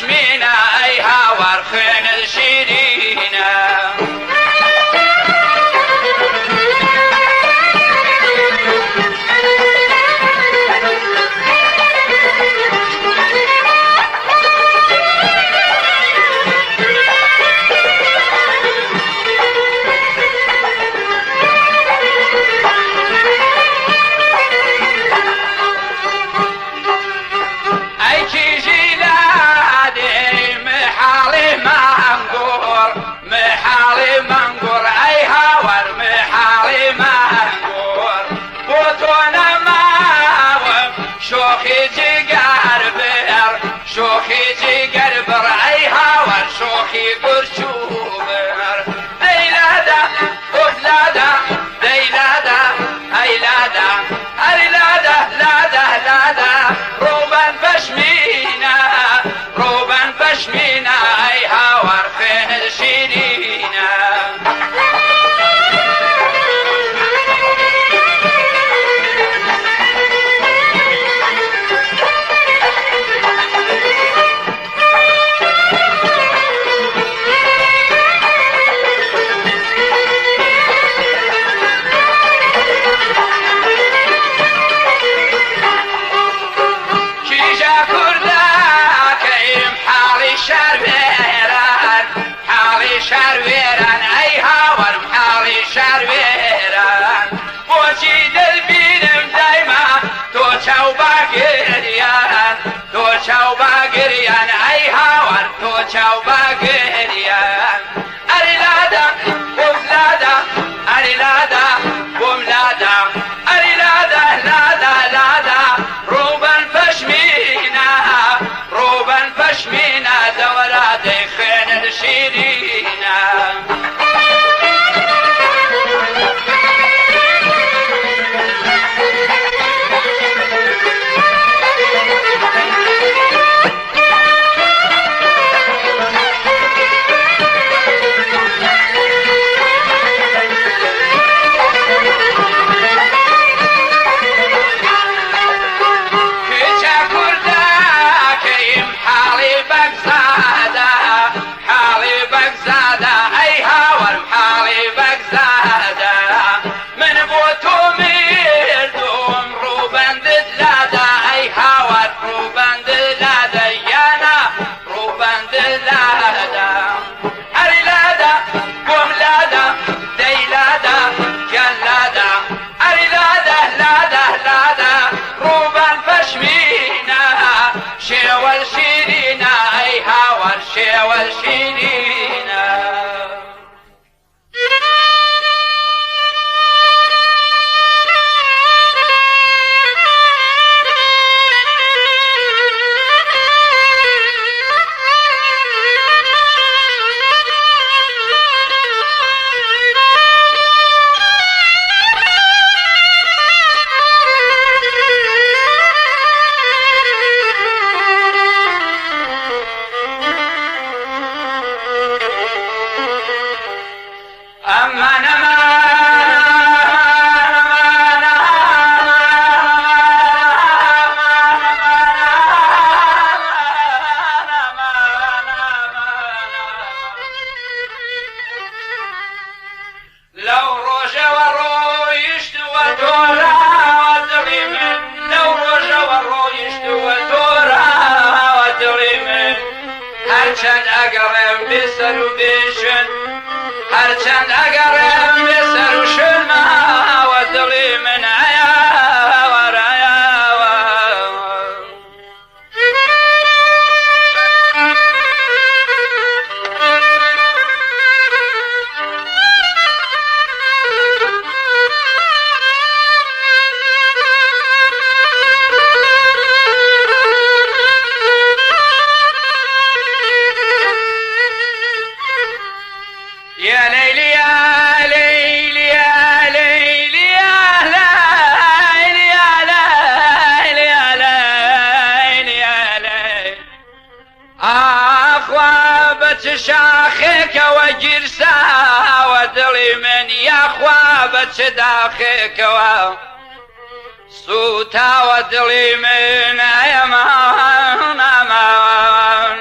پەشمینە ئەی هاوار خوێنت شیرینە. ئەی کیژی لادێ محاڵی مانگوڕ محاڵی مانگوڕ ئەی هاوار محاڵی مانگوڕ بۆ تۆ نەماوم شۆخی جگەر بڕ شۆخی جگەر بڕ ئەی هاوار شۆخی گورچ و بڕ دەی لادا ئۆف لادا دەی لادا ئەی لادا ئەری لادا لادا لادا ڕووبەن پەشمینە ڕووبەن پەشمینە ئەی هاوار خوێنت شیرینە. کیژە کوردەکەیم حاڵی شار وێران حاڵی شار وێران ئەی هاوارم حاڵی شار وێران بۆچی دەتبینم دایما تۆ چاو باگریان تۆ چاو باگریان ئەی هاوار تۆ چاو باگریان ئەری لادا بۆم لادا ئەری لادا بۆم لادا ئەری لادا لادا لادا ڕووبەن پەشمینە ڕووبەن پەشمینە دەوەرا دەی خوێنت شیرینە. کچە کوردەکەیم حاڵی بەگزادە حاڵی بەگزادە ئەی هاوارم حاڵی بەگزادە من بۆ تۆ مردوم ڕووبەندت لادا ئەی هاوار ڕووبەندت لادا یانا ڕووبەندت لادا ئەری لادا بۆم لادا دەی لادا گیان لادا ئەری لادا لادا لادا ڕووبان پەشمینە شێوەل شیرینە ئەی هاوار شێوەل شیرینە. ئەمان ئەمان ئەمان ئەمان لەو ڕۆژەوە ڕۆیشتووە تۆراوە دڵی من لەو ڕۆژەوە ڕۆیشتووە تۆراوە دڵی من هەرچەند ئەگەڕێم بێسەر و بێشوێن هەرچەند ئەگەڕێم بێسەر و شوێن ماوە دڵی من ئەیاوە ئەیاوە. يا ليلي يا ليلي يا ليلي يا ليلي يا ليلي يا ليلي يا ليلي ئاخوا بە چ شاخێکەوە گیرساوە دڵی من یاخوا بە چ داخێکەوە سوتاوە دڵی من ئەمان ئەمان.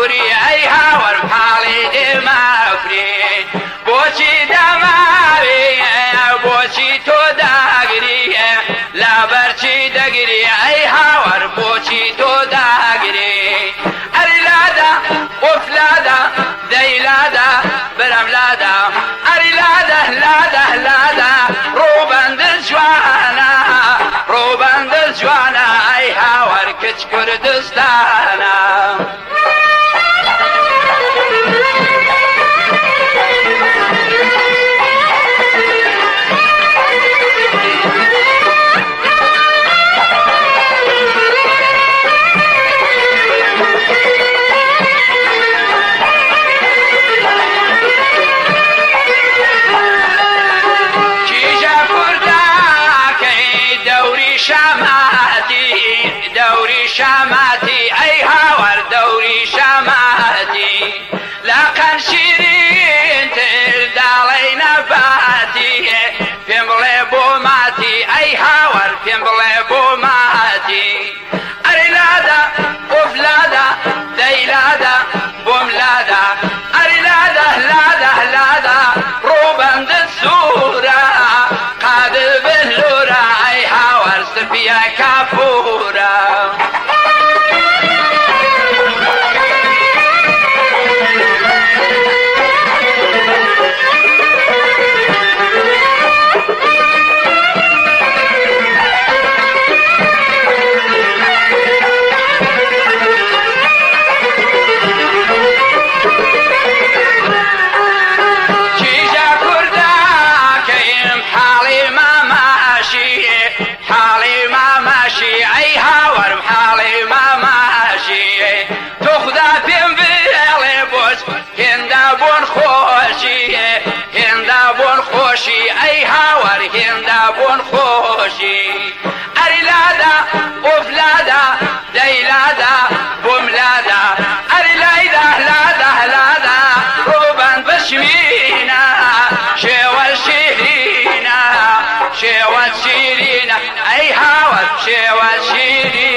کوری ئەی هاوەرم حاڵی دێما کوری بۆچی داماوی بۆچی تۆ داگری لەبەرچی دەگری ئەی هاوار بۆچی تۆ داگری ئەری لادا ئۆف لادا دەی لادا برام لادا ئەری لادا لادا لادا ڕووبەندت جوانە ڕووبەندت جوانە ئەی هاوار کچ کوردستانە. کیژە کورداکەی دەوری شاماتی دەوری شاماتی ئەی هاوار دەوری شاماتی لە قەند شیرینتر داڵەی نەباتی پێم بڵێ بۆ ماتی ئەی هاوار پێم بڵێ بۆ ماتی ئەرێ لادا ئۆف لادا دەی لادا بۆم لادا ئەرێ لادا لادا لادا ڕووبەندت سوورە قادر بلوورە ئەی هاوار سپیە کافورە. کیژە کورداکەیم حاڵی ماماشی حاڵی ماماشی ئەی هاوارم حاڵی ماماشی تۆ خودا پێم بڵێ بۆچ هێندا بۆن خۆشی هێندا بۆن خۆشی ئەی هاوار هێندا بۆن خۆشی ئەری لادا ئۆف لادا دەی لادا بۆم لادا ئەری لایدا لادا لادا ڕووبەند بشمینە شێوە شیرینە شێوە شیرینە ئەی هاوار شێوە شیرینە.